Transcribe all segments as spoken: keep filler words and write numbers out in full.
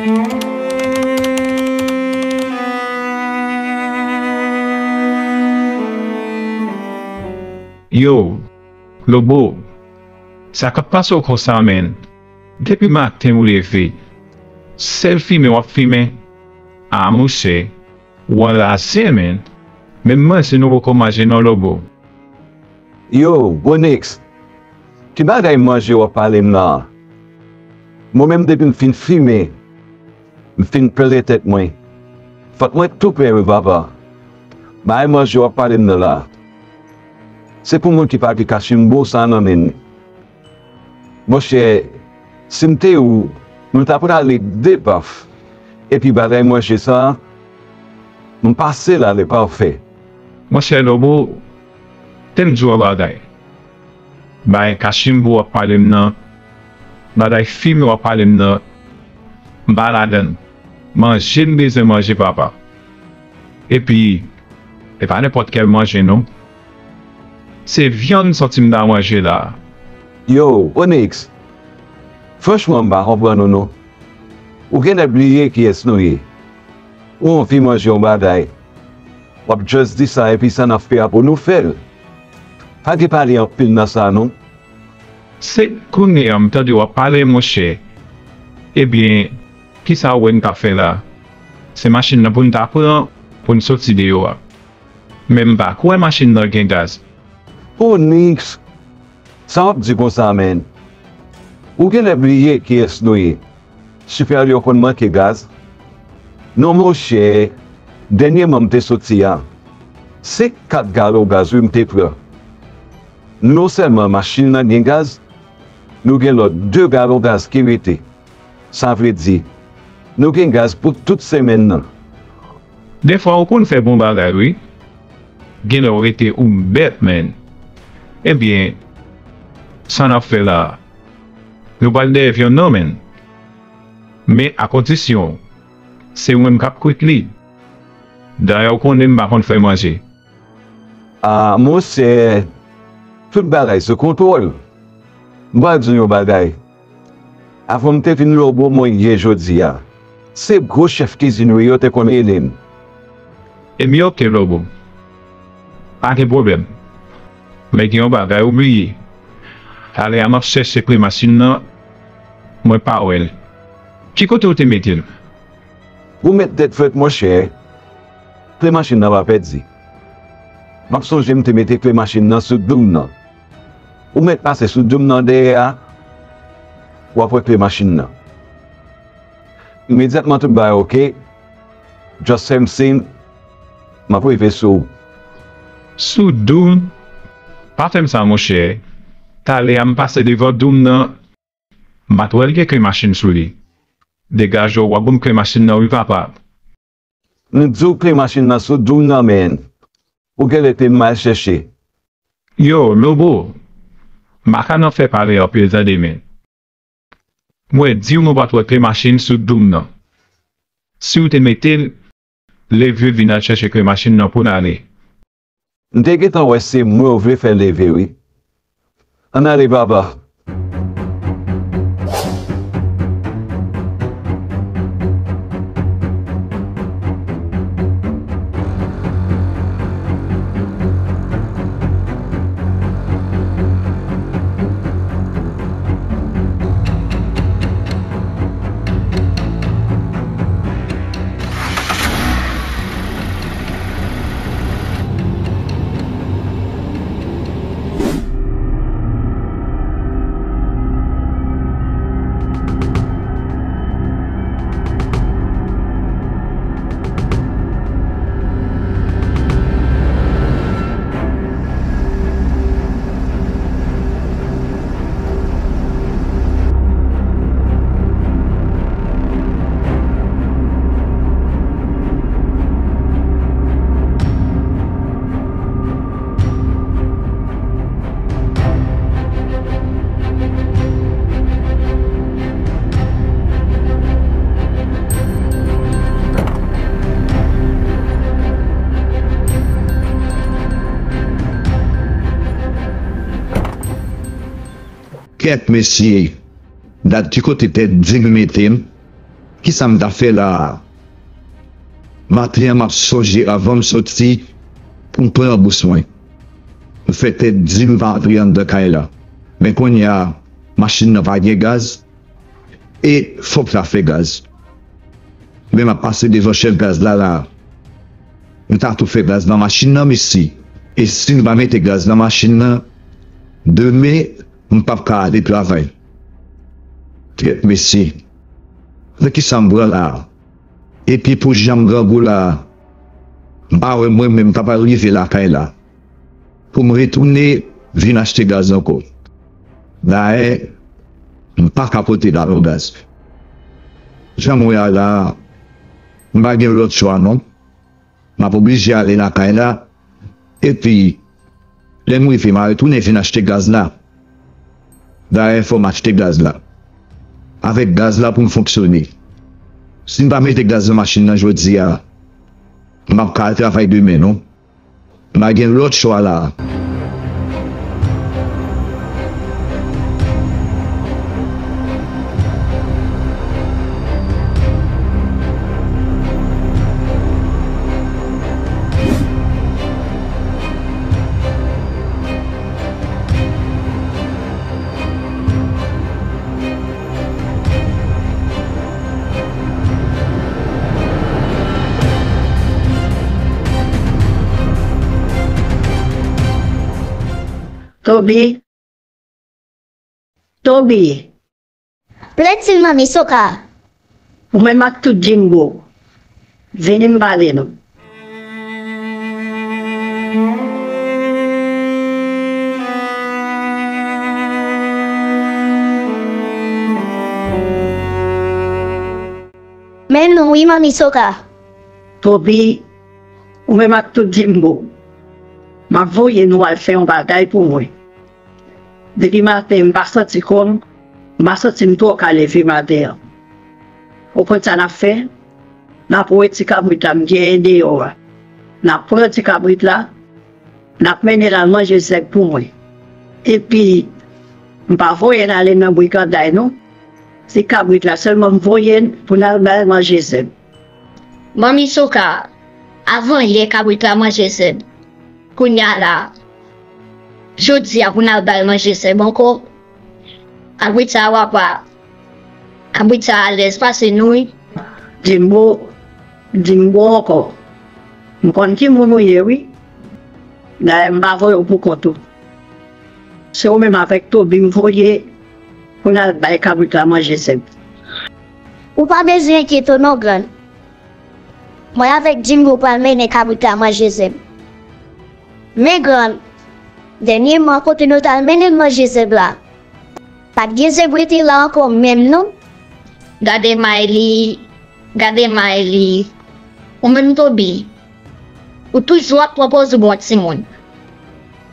Yo, Lobo, sa k ap pase w konsa, menn? Depi maten ou leve, sèl fimen w ap fimen? A, monchè, ou anraje, menn. Menm manje nou poko manje non, Lobo. Yo, Bonix, ki bagay manje w ap pale m nan? Mwen menm depi m fin fimen, m fin plen tèt mwen. Fòk mwen tou plen wi papa. Bagay manje w ap pale m nan la, se pou moun ki pa gen kachimbo sa nan men l. Monchè, si m te ou, m ta prale de paf. Epi bagay manje sa, m pase l ale pafè. Monchè Lobo, tè m di w yon bagay. Bagay kachimbo w ap pale m nan, bagay fimen w ap pale m nan, m pa ladann. Manje m bezwen manje, papa. Epi, e pa nenpòt kèl manje non. Se vyann m santi m ta manje la. Yo, Onyx, franchman m pa konprann ou non. Ou genlè bliye kiyès nou ye. Ou anvi manje yon bagay, w ap just di sa epi sa n ap fè a pou nou fè l. Pa gen pale anpil nan sa non. Se kounye a m tande w ap pale, monchè. Ebyen, kisa w wè n ka fè la? Se machin nan pou n ta pran pou n soti deyò a. Men m pa kwè machin nan gen gaz. Onyx, sa w ap di konsa, menn? Ou genlè bliye kiyès nou ye. Chofè yo konn manke gaz. Non, monchè, dènyèman m te soti a, se kat galon gaz wi m te pran. Non sèlman machin nan gen gaz, nou gen lòt de galon gaz ki rete. Sa vle di, nou gen gaz pou tout semèn nan. Defwa ou konn fè bon bagay wi. Genlè w rete ou bèt, menn. Ebyen, sa n ap fè la a? Nou pral dèyè vyann nan, menn. Men a kondisyon, se ou menm k ap kwit li. Dayè ou konnen m pa konn fè manje. A, monchè, tout bagay sou kontwòl. M pral di w yon bagay. Avan m te vin Lobo mwen ye jodi a, se gwo chèf kizin wi yo te konn rele m. Ebyen oke, Lobo. Pa gen pwoblèm. Men gen yon bagay ou bliye. Talè a m ap chèche kle machin nan, mwen pa wè l. Ki kote ou te mete l? Ou met tèt frèt, monchè. Kle machin nan pa pèdi. M ap sonje m te mete kle machin nan sou doum nan. Ou mèt pase sou doum nan dèyè a, w ap wè kle machin nan. Imedyatman tout bagay oke, just fè m siy, m ap rive sou ou. Sou doum? Pa fè m sa, monchè. Talè a m pase devan doum nan, m pa t wè l gen kle machin sou li. Degaje w, w ap ban m kle machin nan wi, papa. M di w kle machin nan sou doum nan, menn. Ou genlè te mal chèche. Yo, Lobo, m pa ka nan fè pale anpil tande, menn. Mwen di w nou pa t wè kle machin sou doum nan. Si w te mete l, leve vin al chèche kle machin nan pou n ale. M te gentan wè se mwen w vle fè leve wi. Ann ale, papa. Kèt mesye, dat ki kote tèt di m mete m, Kisa m ta fè la a? Maten an, m ap sonje anvan m soti pou m pran bous mwen. M fè tèt di m pa antre anndan kay la. Men kounye a, machin nan pa gen gaz, e fòk ta fè gaz. Men m ap pase devan chèf gaz la la. M ta tou fè gaz nan machin nan, mesye. E si m pa mete gaz nan machin nan, demen, m p ap ka ale travay. Kèt, mesye. Nan kisa m pran la a? Epi pou jan m grangou la a, m pa wè mwen menm m kapab rive lakay la pou m retounen vin achte gaz ankò. Dayè, m pa ka pote galon gaz. Jan m wè a la a, m pa gen lòt chwa non. M ap oblije ale lakay la. Epi, lè m rive, m a retounen vin achte gaz la. Dayè, fò m achte gaz la. Avèk gaz la pou m fonksyone. Si m pa mete gaz nan machin nan jodi a, m p ap ka al travay demen non. M pa gen lòt chwa la. Toby, Toby. Plenti manmi Soka. Ou menm ak tout Jimbo. Vini m pale nou. Men nou wi manmi Soka. Toby, ou menm ak tout Jimbo, m ap voye nou al fè yon bagay pou mwen. Depi maten, m pa santi kò m, m pa santi m twò ka leve maten an. Ou konn sa n ap fè? N ap woye ti kabrit la m genyen deyò a. N ap pran ti kabrit la, n ap mennen l al manje zèb pou mwen. Epi, m pa voye l ale nan briganday non. Se kabrit la sèlman m voye l pou n al bay manje zèb. Manmi Soka, avan yè kabrit la manje zèb. Kounye a la, jodi a pou n al bay manje zèb ankò. Kabrit sa a papa, kabrit sa a alèz pase nou wi. Jimbo, Jimbo ankò. M konn ki moun ou ye wi. Dayè m pa voye w pou kont ou. Se ou menm avèk Toby m voye pou n al bay kabrit la manje zèb. Ou pa bezwen enkyete w non grann. Mwen avèk Jimbo pral mennen kabrit la manje zèb. Men grann, dènyèman kote nou t al mennen l manje zèb la, pa t gen zèb rete la ankò menm non. Gade may li, gade may li. Ou menm Toby, ou toujou ap pran pòz ou bon timoun.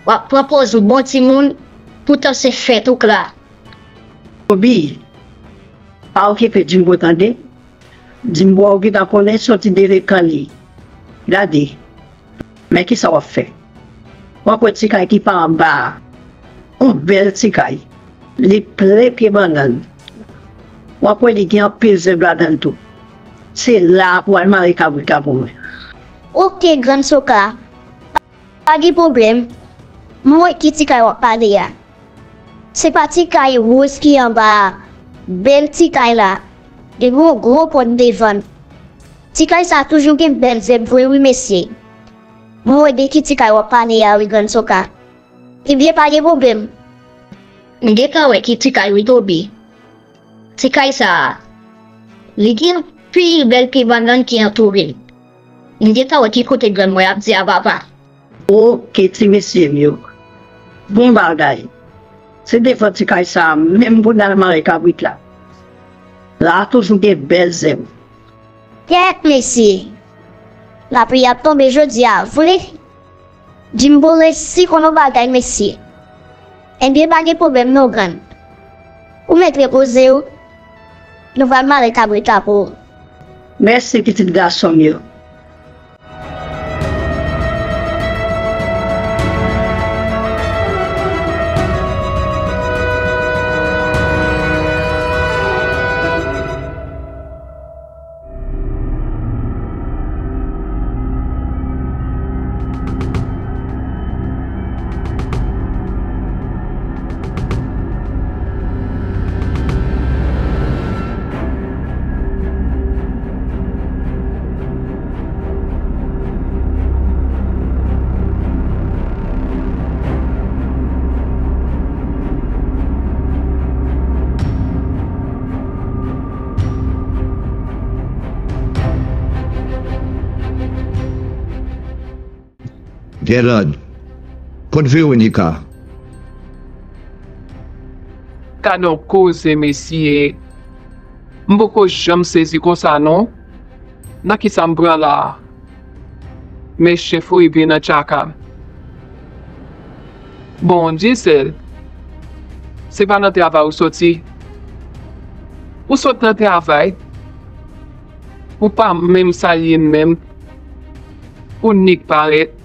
W ap pran pòz ou bon timoun, poutan se fèt ou k la. Toby, pa okipe Jimbo tande. Jimbo a ou gentan konnen soti delekan li. Gade. Men kisa w ap fè? W ap wè ti kay ki pa anba a. Yon bèl ti kay. Li plen pye bannann. W ap wè li gen anpil zèb ladan l tou. Se la a pou w al mare kabrit la pou mwen. Oke, grann Soka. Pa gen pwoblèm. Mwen wè ki ti kay w ap pale a. Se pa ti kay woz ki anba a. Bèl ti kay la. Li gen yon gwo pòt devan l. Ti kay sa a toujou gen bèl zèb vre wi mesye. Mwen wè de ki ti kay w ap pale a wi grann Soka. Ebyen pa gen pwoblèm. M gentan wè ki ti kay wi Toby. Ti kay sa a, li gen anpil bèl pye bannann ki antoure l. M gentan wè ki kote grann mwen ap di a papa. Oke ti mesye m yo. Bon bagay. Se devan ti kay sa a menm pou n al mare kabrit la. La a toujou gen bèl zèb. Kèt mesye. Lapli ap tonbe jodi a vre. Jimbo resi konn yon bagay mesye. Ebyen pa gen pwoblèm non grann. Ou mèt repoze w. Nou pral mare kabrit la pou ou. Mèsi pitit gason m yo. Gerlande, kot Veronica? Gade yon koze, mesye. M poko janm sezi konsa, non. Nan kisa m pran la a? Men chen foure pye nan tchaka. Bondye sèl. Se pa nan travay ou soti? Ou sot nan travay, ou pa menm salye m menm. Ou nik parèt.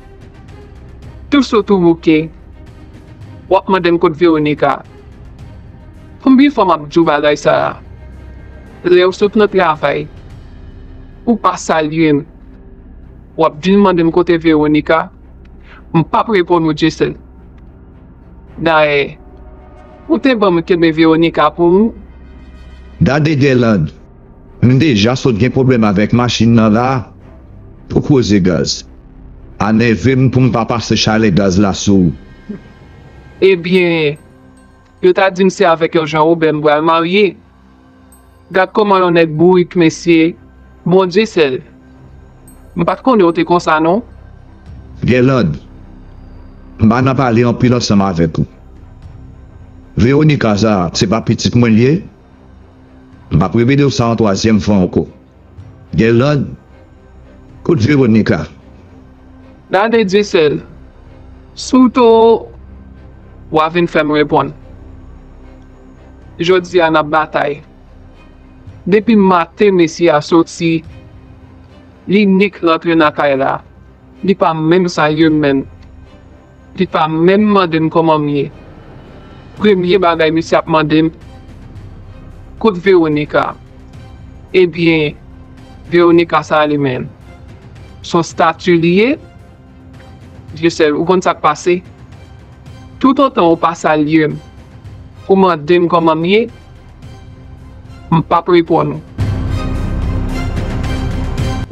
Tou sot ou bouke. W ap mande m kot Veronica. Konbyen fwa m ap di w bagay sa a? Lè w sot nan travay, ou pa salye m. W ap vin mande m kote Veronica. M p ap reponn ou, Dyesèl. Dayè, ou te ban m kenbe Veronica pou ou. Gade, Gerlande, m deja sot gen pwoblèm avèk machin nan la pou koze gaz. A nève m pou m pa pase chalè gaz la sou ou. Ebyen, yo ta di m se avèk yon Jan Wobè m pral marye. Gad kòman yon nèg bourik, mesye. Bondye sèl. M pa t konnen w te konsa, non. Gerlande, m pa nan pale anpil ansanm avèk ou. Veronica sa a, se pa pitit mwen l ye? M ap repete w sa yon twazyèm fwa ankò. Gerlande, kot Veronica? Gade, Dyesèl, si w tou, w a vin fè m reponn. Jodi a, n ap batay. Depi maten mesye a soti, li nik rantre nan kay la. Li pa menm salye m menm. Li pa menm mande m kòman m ye. Premye bagay misye ap mande m, kot Veronica? Ebyen, Veronica sa a li menm, s on stati li ye? Dyesèl, ou konn sa k pase? Toutotan ou pa salye m, ou mande m kòman m ye, m p ap reponn ou.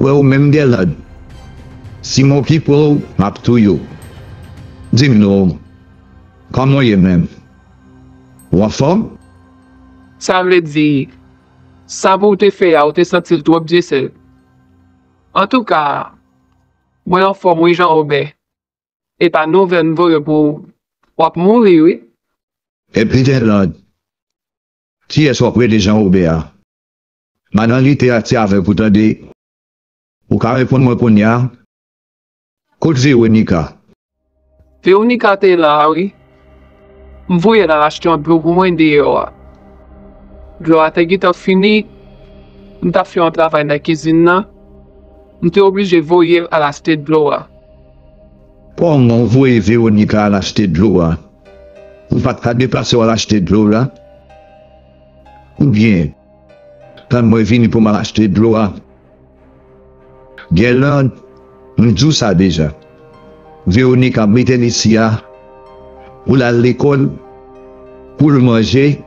Wè ou menm, Gerlande, si m okipe w, m ap touye w. Di m non, kòman w ye menm? Ou anfòm? Sa vle di, sa pou w te fè a, ou te santi l twòp, Dyesèl? Antouka, mwen anfòm wi, Jan Wobè. E pa nouvèl m voye pou ou, w ap mouri wi. Epi Gerlande, kiyès w ap rele Jan Wobè a? Madan Lite a ti avèk ou tande. Ou ka reponn mwen kounye a? Kot Veronica? Veronica te la a wi. M voye l al achte yon dlo pou mwen deyò a. Dlo a te gentan fini. M t ap fè yon travay nan kizin nan. M te oblije voye l al achte dlo a. Kòman w voye Veronica al achte dlo a? Ou pa t ka deplase w al achte dlo la? Oubyen, tann mwen vini pou m al achte dlo a? Gerlande, m di w sa deja. Veronica mete l isi a pou l al lekòl, pou l manje,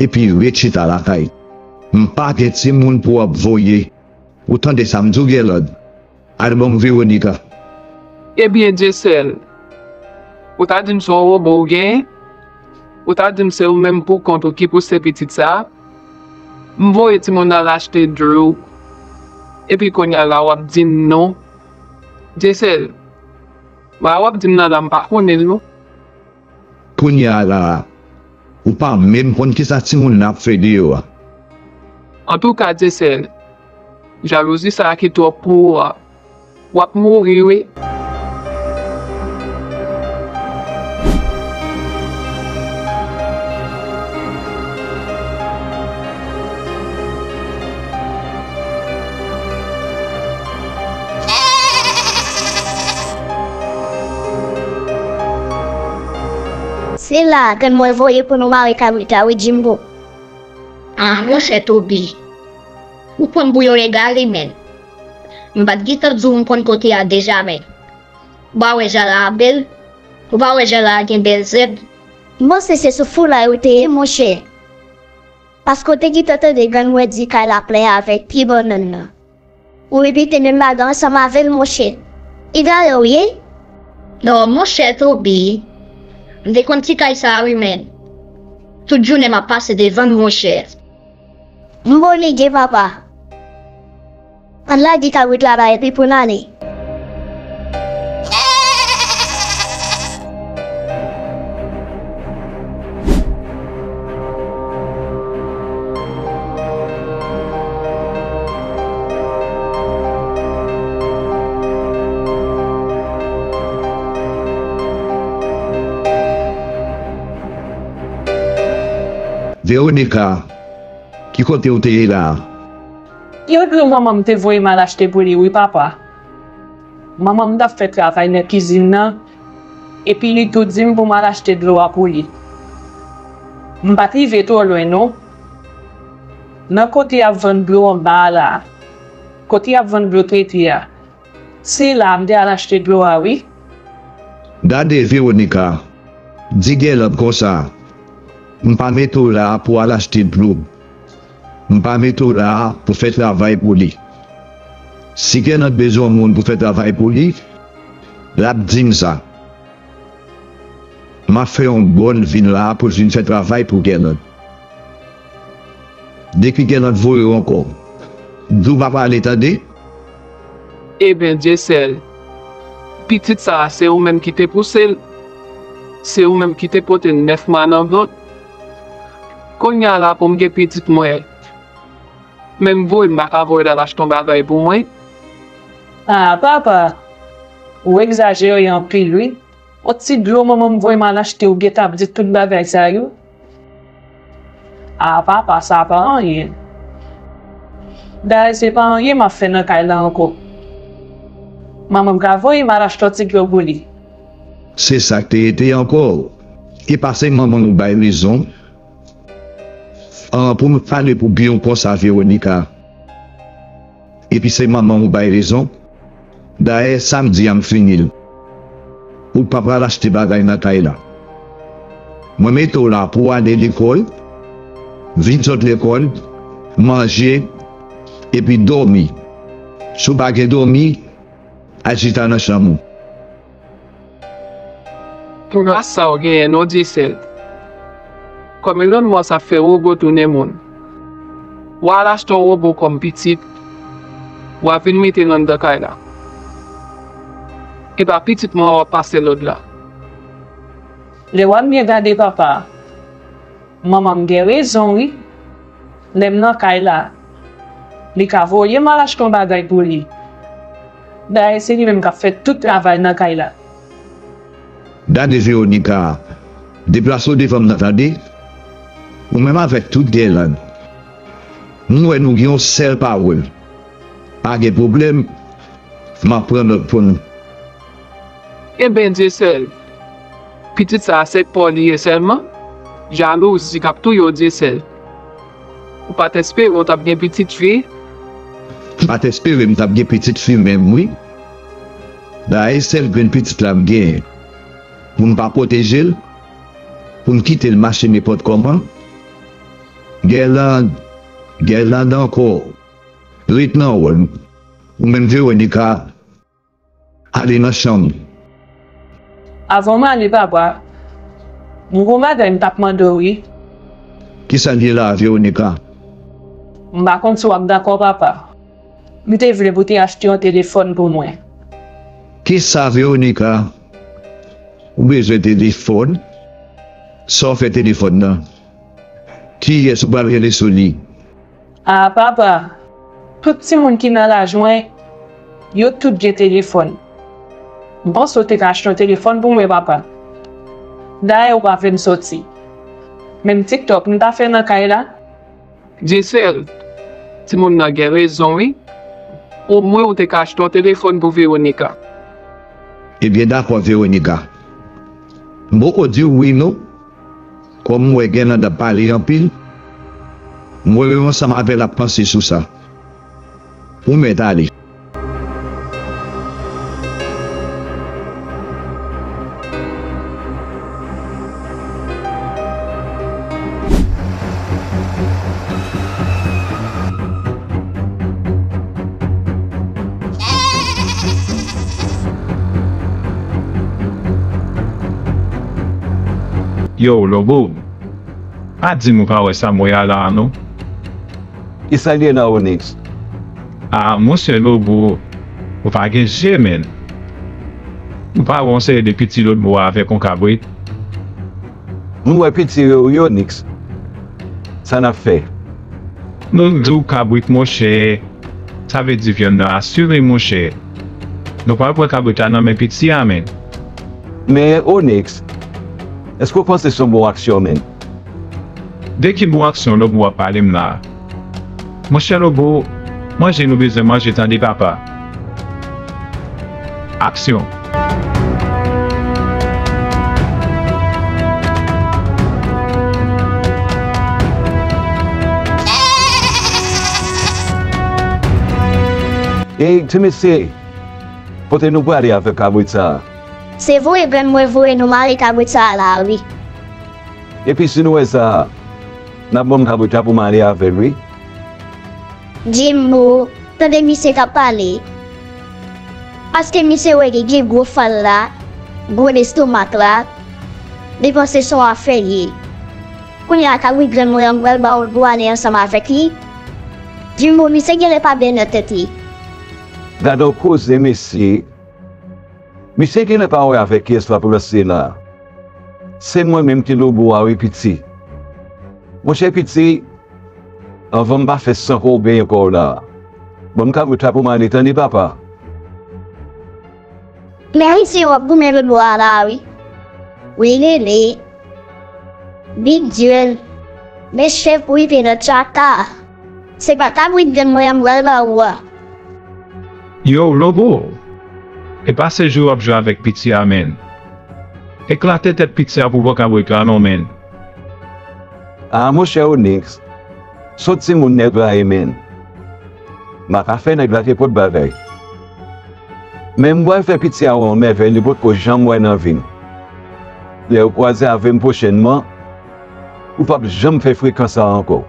epi ret chita lakay. M pa gen timoun pou w ap voye. Ou tande sa m di w, Gerlande? Al ban m Veronica. Ebyen, Dyesèl, ou ta di m se yon wobo ou genyen? Ou ta di m se ou menm pou kont ou ki pouse pitit sa a? M voye timoun nan al achte dlo, epi kounye a la w ap di m non. Dyesèl, bagay w ap di m nan la m pa konnen l non. Kounye a la a, ou pa menm konn kisa timoun nan ap fè deyò a. Antouka, Dyesèl, jalouzi sa a ki twòp pou ou a, w ap mouri wi. Se la a grann mwen voye pou nou mare kabrit la wi, Jimbo. Ah, monchè Toby, ou pran m pou yon egare, menn. M pa t gentan di w m konn kote a deja, menn. Ou pa wè jan la a bèl? Ou pa wè jan la a gen bèl zèb? M panse se sou foulay ou te ye, monchè. Paske w te gentan tande grann mwen di kay la plen avèk pye bannann nan. Ou repete menm bagay ansanm avè l, monchè. Egare w ye? Non, monchè Toby. M te konn ti kay sa a wi, menn. Tout jounen m ap pase devan l, monchè. M bone gen papa. Ann lage kabrit la la epi pou n ale. Veronica, ki kote w te ye la a? Yon dlo manman m te voye m al achte pou li, wi, papa. Manman m t ap fè travay nan kizin nan, epi li tou di m pou m al achte dlo a pou li. M pa t rive twò lwen, non. Nan kote y ap vann dlo anba a la a, kote y ap vann dlo trete a, se la a m te al achte dlo a, wi. Gade, Veronica, di Guerlande konsa, m pa mete w la a pou w al achte dlo. M pa mete w la a pou fè travay pou li. Si Guerlande bezwen yon moun pou fè travay pou li, l ap di m sa. M ap fè yon bòn vin la a pou l vin fè travay pou Guerlande. Depi Guerlande voye w ankò, di w pa pale, tande? Ebyen, Dyesèl, pitit sa a, se ou menm ki te pouse l. Se ou menm ki te pote l nèf mwa nan vant. Kounye a la pou m gen pitit mwen, menm voye m pa ka voye l al achte yon bagay pou mwen. A, papa, ou egzajere anpil, wi. Yon ti dlo manman m voye m al achte, ou gentan ap di tout bagay sa yo? A, papa, sa pa anyen. Dayè, se pa anyen m ap fè nan kay la ankò. Manman m ka voye m al achte yon ti dlo pou li. Se sa k te rete ankò. E pa se manman w bay rezon. An, pou m pale pou byen w konsa, Veronica. Epi se manman w bay rezon. Dayè, sa m di a, m fini l. Ou pa pral achte bagay nan kay la. Mwen mete w la pou w ale lekòl, vin sot lekòl, manje, epi dòmi. Si w pa gen dòmi, al chita nan chanm ou. Pou ras sa w genyen non, Dyesèl. Kòm Elon Musk ap fè wobo tounen moun, w al achte yon wobo kòm pitit, w a vin mete l anndan kay la. E pa pitit mwen w ap pase lòd la. Lè w ap byen gade, papa, manman m gen rezon, wi. Lè m nan kay la, li ka voye m al achte yon bagay pou li. Dayè, se li menm k ap fè tout travay nan kay la. Gade, Veronica, deplase w devan m nan, tande? Ou menm avèk tout Guerlande, m wè nou gen yon sèl pawòl. Pa gen pwoblèm, m ap pran nòt pou nou. Ebyen, Dyesèl, pitit sa a se pa w li ye sèlman? Jalouzi k ap touye w, Dyesèl. Ou pa t espere w t ap gen pitit fi? M pa t espere m t ap gen pitit fi menm, wi. Dayè, sèl grenn pitit la m genyen, pou m pa pwoteje l, pou m kite l mache nenpòt kòman. Guerlande, Guerlande ankò, ret nan wòl ou. Ou menm, Veronica, ale nan chanm ou. Avan m ale, papa, m gon bagay m t ap mande w, wi. Kisa l ye la a, Veronica? M pa konn si w ap dakò, papa. M te vle pou w te achte yon telefòn pou mwen. Kisa, Veronica? Ou bezwen telefòn? Sa w fè telefòn nan? Kiyès ou pral rele sou li? A, papa, tout timoun ki nan laj mwen, yo tout gen telefòn. M panse w te ka achte yon telefòn pou mwen, papa. Dayè, ou pa vle m soti. Menm TikTok, m ta fè nan kay la. Dyesèl, timoun nan gen rezon, wi. Omwen ou te ka achte yon telefòn pou Veronica. Ebyen, dakò, Veronica. M poko di w wi, non. Kòm m wè Guerlande ap pale anpil, m wè yo ansanm avè l ap panse sou sa. Ou mèt ale. Yo, Lobo, pa di m ou pa wè sa m wè a la a non. Kisa l ye la, Onyx? A, monchè Lobo, ou pa gen je, menn. Ou pa wè yon seri de piti lòt bò avèk yon kabrit? M wè piti yo, wi, Onyx. Sa n ap fè? Nou di w kabrit, monchè. Sa vle di vyann nan asire, monchè. Nou pral pran kabrit la nan men piti a, menn. Men, Onyx, èske w panse se yon bon aksyon, menn? De ki bon aksyon Lobo ap pale m la a? Monchè Lobo, manje nou bezwen manje tande papa. Aksyon. Ey, ti mesye, kote nou prale avèk kabrit sa a? Se voye grann mwen voye nou mare kabrit sa a la a wi. Epi si nou wè sa, n ap ban m kabrit la pou m ale avè l wi. Jimbo, tande misye k ap pale. Paske misye wè li gen gwo fal la, gwo lestomak la, li panse se yon afè l ye. Kounye a kabrit grann mwen an m pral ba w l pou w ale ansanm avèk li. Jimbo, misye genlè pa byen nan tèt li. Gade yon koze mesye. Misye genlè pa wè avèk kiyès l ap ranse la. Se mwen menm ki Lobo a wi piti. Monchè piti, anvan m pa fè san koube ankò w la, ban m kabrit la pou m ale tande papa. Men misye w ap goumen Lobo a la wi. Wi Lele. Big Duel, men chèf rive nan tchaka. Se pa kabrit grann mwen an m pral ba ou a. Yo, Lobo! E pa se jwe w ap jwe avèk piti a, menn. Eklate tèt piti a pou w pran kabrit la non, menn. A, monchè Onyx, se yon timoun nèg la ye, menn. M pa ka fè nèg la kenpòt bagay. Men m pral fè piti a wè yon mèvèy li potko janm wè nan vi l. Lè w kwaze avè m pwochènman, ou p ap janm fè frekan sa a ankò.